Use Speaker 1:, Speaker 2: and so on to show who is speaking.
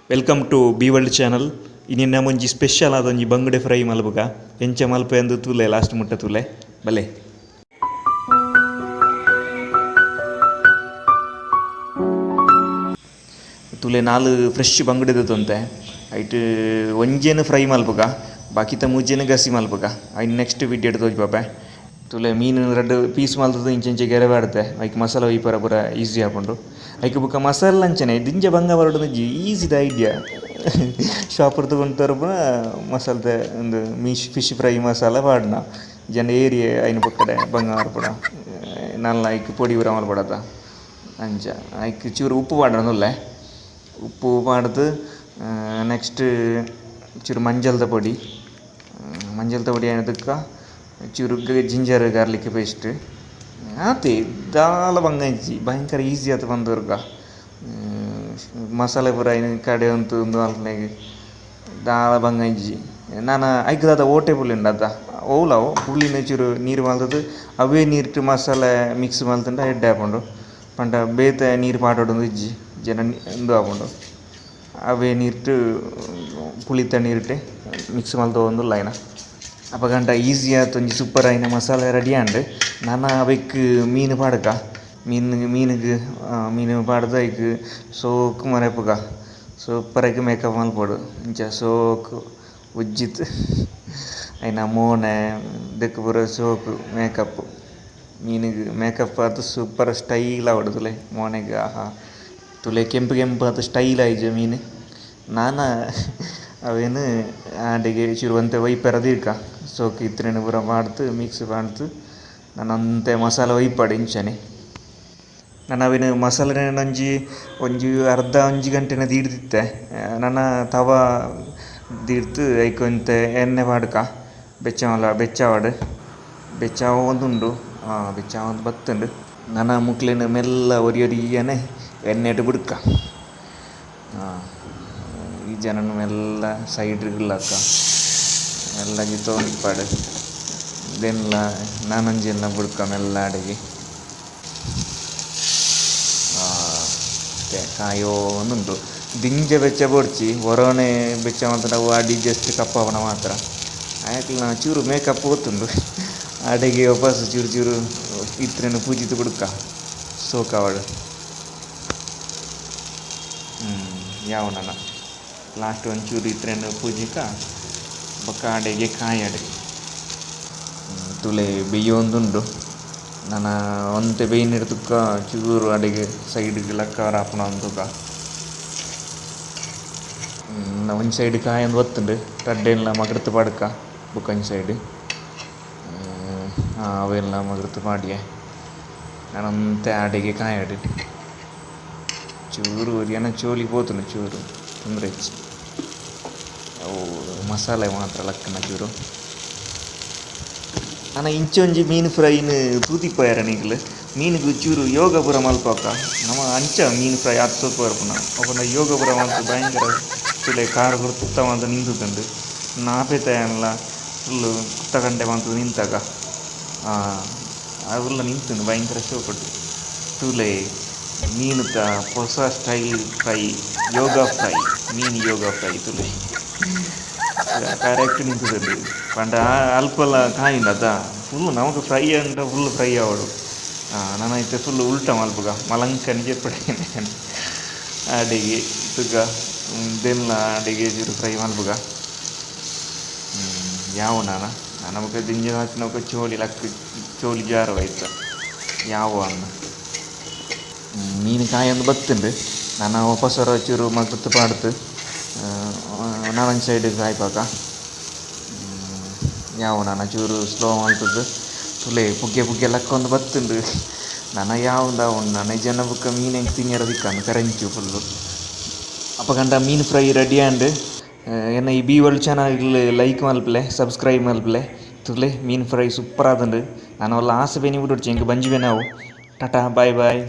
Speaker 1: Welcome to B world channel. ಇನಿ ನಮೊಂಜಿ special ಆದೊಂಜಿ ಬಂಗುಡೆ fry ಮಲ್ಪುಗ ಎಂಚ ಮಲ್ಪೆ ಅಂದ್ ತೂಲೆ ಲಾಸ್ಟ್ ಮುಟ್ಟ ತೂಲೆ ಬಲೆ. ತೂಲೆ ನಾಲ್ ಫ್ರೆಶ್ ಬಂಗುಡೆ ದೆತೊಂತೆ ಐಟ್ ಒಂಜೆನ್ ಫ್ರೈ ಮಲ್ಪುಗ ಬಾಕಿತ ಮೂಜೆನ್ ಗಸಿ ಮಲ್ಪುಗ ಐನ್ ನೆಕ್ಸ್ಟ್ ವಿಡಿಯೋಡ್ ತೋಜಿಪಾಪೆ. ತೂಲೆ ಮೀನ್ ರಡ್ಡ್ ಪೀಸ್ ಮಲ್ತುದು ಇಂಚ ಇಂಚ ಗೆರೆ ಪಾಡ್ತೆ ಐಕ್ ಮಸಾಲ ಒಯ್ಪರ ಪೂರ ಈಸಿ ಆಪುಂಡು. ಐಕ್ ಬೊಕ ಮಸಾಲ ಅಂಚನೆ ದಿಂಜ ಬಂಗ ಬರೊಡು ಈಸಿದ ಐಡಿಯಾ ಶಾಪ್ ತಗೊಂಡು ಮಸಾಲದ ಉಂದು ಮೀಶ್ ಫಿಶ್ ಫ್ರೈ ಮಸಾಲ ಪಾಡ್ನ ಜನ ಏರಿಯೆ ಐನ್ ಬೊಕ್ಕಡೆ ಬಂಗ ಬರ್ಪುನ ನಲ್ಲ ಐಕ್ ಪೊಡಿ ಪೂರ ಮಲ್ಪೊಡತ ಅಂಚ ಐಕ್ ಚೂರು ಉಪ್ಪು ಪಾಡೊಂದುಲ್ಲೆ ಉಪ್ಪು ಪಾಡ್ದು ನೆಕ್ಸ್ಟ್ ಚೂರು ಮಂಜಲ್ದ ಪೊಡಿ ಮಂಜಲ್ದ ಪೊಡಿ ಆಯ್ದಕ್ಕ ಚೂರು ಜಿಂಜರ್ ಗಾರ್ಲಿಕ್ ಪೇಸ್ಟ್ ಆತೆ ದಾಲ ಬಂಗ ಇಜ್ಜಿ ಭಯಂಕರ ಈಸಿ ಆತು ಪಂದೊರ್ಗ ಮಸಾಲೆ ಪೂರ ಐನ್ ಕಡೆ ಉಂತು ಉಂದು ಮಲ್ಪುನೆಗ್ ದಾಲ ಬಂಗ ಇಜ್ಜಿ ನನ ಐಕ್ ದಾದ ಓಟೆ ಪುಳಿ ಉಂಡತ ಓಲ ಅವು ಪುಳಿನ ಚೂರು ನೀರು ಮಲ್ತುದು ಅವೇ ನೀರ್ಟ್ ಮಸಾಲೆ ಮಿಕ್ಸ್ ಮಲ್ತುಂಡ ಎಡ್ಡೆ ಆಪುಂಡು ಪಂಡ ಬೇತೆ ನೀರು ಪಾಡೊಡೊಂದು ಇಜ್ಜಿ ಜನ ಉಂದು ಆಪುಂಡು ಅವೇ ನೀರ್ಟ್ ಪುಳಿತ ನೀರ್ಟೆ ಮಿಕ್ಸ್ ಮಲ್ತೊಂದುಲ್ಲ ಐನ ಅಪಗಂಡ ಈಸಿ ಆತ್ ಒಂಜಿ ಸೂಪರ್ ಆಯಿನ ಮಸಾಲೆ ರೆಡಿ ಆಂಡ್ ನನ ಅವೆಕ್ ಮೀನು ಪಾಡ್ಕ ಮೀನು ಮೀನುಗ್ ಮೀನು ಪಾಡ್ದ್ ಐಕ್ ಸೋಕು ಮರೆಪುಗ ಸೂಪರ್ ಆಗಿ ಮೇಕಪ್ ಮಲ್ಪೊಡು ಇಂಚ ಸೋಕು ಉಜ್ಜಿತ್ ಐನ ಮೋನೆ ದೆಕ್ಕ್ ಪೂರ ಸೋಕು ಮೇಕಪ್ ಮೀನುಗ್ ಮೇಕಪ್ ಆತ್ ಸೂಪರ್ ಸ್ಟೈಲ್ ಆವಡ್ ತೂಲೆ ಮೋನೆಗ್ ಆಹಾ ತೂಲೆ ಕೆಂಪು ಕೆಂಪು ಆತ್ ಸ್ಟೈಲ್ ಆಯಿಜ ಮೀನು ನಾನ ಅವೆನ್ ಆಡೆಗೆ ಚೂರು ಒಂತೆ ಒಯ್ಪೆರ ದೀಕ ಸೋಕು ಇತ್ತಿನೆನ್ ಪೂರ ಪಾಡ್ದ್ ಮಿಕ್ಸ್ ಪಾಡ್ದ್ ನನ ಒಂತೆ ಮಸಾಲ ಒಯ್ಪಡ್ ಇಂಚನೆ ನನ ಅವೆನ್ ಮಸಾಲೆ ಒಂಜಿ ಒಂಜಿ ಅರ್ಧ ಒಂಜಿ ಗಂಟೆನ ದೀಡ್ದಿತ್ತೆ ನನ ತವ ದೀಡ್ದ್ ಐಕ್ ಒಂತೆ ಎಣ್ಣೆ ಪಾಡ್ಕ ಬೆಚ್ಚ ಮಲ್ಲ ಬೆಚ್ಚಾವಡ್ ಬೆಚ್ಚ ಆವೊಂದುಂಡು ಬೆಚ್ಚ ಆವೊಂದು ಬತ್ತುಂಡು ನನ ಮುಕ್ಲೆನ್ ಮೆಲ್ಲ ಒರಿ ಒರಿಯನೆ ಎಣ್ಣೆಡ್ ಬುಡ್ಕ ಈ ಜನನ್ ಮೆಲ್ಲ ಸೈಡ್ ಗ್ ಮೆಲ್ಲ ಜಿತೊಂದಿಪ್ಪಡ್ ದೆನ್ಲ ನನೊಂಜೆನ್ಲ ಬುಡ್ಕ ಮೆಲ್ಲ ಅಡೆಗೆ ಕಾಯೊಂದುಂಡು ದಿಂಜ ಬೆಚ್ಚ ಬೋಡ್ಚಿ ಒರೋನೆ ಬೆಚ್ಚ ಮಲ್ತುಂಡ ಅವು ಅಡಿ ಜಸ್ಟ್ ಕಪ್ಪಾಪುನ ಮಾತ್ರ ಆಯಕ್ಲ ಚೂರು ಮೇಕಪ್ ಪೋತುಂಡು ಅಡೆಗೆ ವಾಪಸ್ ಚೂರು ಚೂರು ಇತ್ತಿನೆನ್ ಪೂಜಿದ್ ಬುಡ್ಕ ಸೋಕಾವಡ್ ಯಾವು ನನ ಲಾಸ್ಟ್ ಒಂಚೂರು ಇತ್ತಿನೆನ್ ಪೂಜಿಕ ಬೊಕ್ಕ ಅಡೆಗೆ ಕಾಯಡ್ ತೂಲೆ ಬೆಯ್ಯೊಂದುಂಡು ನನ ಒಂತೆ ಬೇಯ್ನೆಡ್ ತುಕ್ಕ ಚೂರು ಅಡೆಗೆ ಸೈಡ್ ಗ್ ಲಕ್ಕವರ ಆಪುನ ತೂಕ ಒಂಜಿ ಸೈಡ್ ಕಾಯೊಂದು ಬತ್ತುಂಡು ರಡ್ಡೆನ್ಲ ಮಗ್ರ್ತ್ ಪಾಡ್ಕ ಬೊಕ ಒಂಜಿ ಸೈಡ್ ಅವೆನ್ಲ ಮಗ್ರ್ತ್ ಪಾಡ್ಯೆ ನನ ಒಂತೆ ಅಡೆಗೆ ಕಾಯಡ್ ಚೂರು ಒರಿಯನ ಚೋಲಿ ಪೋತುಂಡು ಚೂರು ತೊಂದ್ರೆ ಇಜ್ಜಿ ಅವು ಮಸಾಲೆ ಮಾತ್ರ ಲಕ್ಕನ ಚೂರು ನನ ಇಂಚ ಒಂಜಿ ಮೀನು ಫ್ರೈನ್ ತೂತಿಪ್ಪಯರ ನಿಕ್ಲ್ ಮೀನುಗು ಚೂರು ಯೋಗ ಪೂರ ಮಲ್ಪಕ ನಮ ಅಂಚ ಮೀನು ಫ್ರೈ ಆತ್ ಸೋಕು ಬರ್ಪುನ ಅಪಂಡ ಯೋಗ ಪೂರ ಮಲ್ತ್ ಭಯಂಕರ ತೂಲೆ ಕಾರ್ ಗುರ್ತ ಮಲ್ತ್ ನಿಂತುದುಂಡು ನಾಪೆತ ಯಾನ್ಲ ಫುಲ್ಲು ಕುತ್ತ ಕಂಡೆ ಮಲ್ತ್ ನಿಂತಾಗ ಅವುಲ ನಿಂತುಂಡು ಭಯಂಕರ ಶೋಕುಂಡು ತೂಲೆ ಮೀನುತ ಪೊಸ ಸ್ಟೈಲ್ ಫ್ರೈ ಯೋಗ ಫ್ರೈ ಮೀನು ಯೋಗ ಫ್ರೈ ತೂಲೆ ಕರೆಕ್ಟ್ ನಿಂತುದುಂಡು ಪಂಡ ಅಲ್ಪಲ ಕಾಯುಂಡು ಫುಲ್ ನಮಕ್ ಫ್ರೈ ಆಂಡ ಫುಲ್ ಫ್ರೈ ಆವೊಡು ನನ ಇತ್ತೆ ಫುಲ್ ಉಲ್ಟ ಮಲ್ಪುಗ ಮಲಂಕನೆ ಜೆಪ್ಪಡೆ ಅಡೆಗೆ ತೂಕ ದೆನ್ಲ ಅಡೆಗೆ ಚೂರು ಫ್ರೈ ಮಲ್ಪುಗ ಯಾವು ನನ ನನ ಬೊಕ ದಿಂಜ ಹಾಕಿನ ಚೋಲಿ ಲಕ್ಕ್ ಚೋಲಿ ಜಾರು ಐತ ಯಾವು ಅಂದ್ ಮೀನು ಕಾಯೊಂದು ಬತ್ತುಂಡು ನನ ವಾಪಸ್ ಒರ ಚೂರು ಮಗ್ರ್ತ್ ಪಾಡ್ದ್ ನನೊಂಜಿ ಸೈಡ್ ಕಾಯ್ಪಾಕ ಯಾವು ನನ ಚೂರು ಸ್ಲೋ ಮಲ್ತುದು ತೂಲೆ ಪುಗ್ಗೆ ಪುಗ್ಗೆ ಲಕ್ಕೊಂದು ಬತ್ತುಂಡು ನನ ಯಾವುಂದಾವುಂಡು ನನ ಜನ ಬೊಕ ಮೀನ್ ಎಂಕ್ ತಿನಿಯರ ತಿಕ್ಕಂದ್ ಕರೆಂಚು ಫುಲ್ಲು ಅಪಗಂಡ ಮೀನು ಫ್ರೈ ರೆಡಿ ಆಂಡ್ ಎನ್ನ ಈ ಬಿ ವರ್ಲ್ಡ್ ಚಾನಲ್ ಲೈಕ್ ಮಲ್ಪುಲೆ ಸಬ್ಸ್ಕ್ರೈಬ್ ಮಲ್ಪುಲೆ ತೂಲೆ ಮೀನು ಫ್ರೈ ಸೂಪರ್ ಆತುಂಡು ನನ ಓಲ್ಲ ಆಸೆ ಬೇನಿ ಬುಡೊಡ್ಚಿ ಎಂಕ್ ಬಂಜಿ ಬೇನೆ ಅವು ಟಾಟಾ ಬಾಯ್ ಬಾಯ್.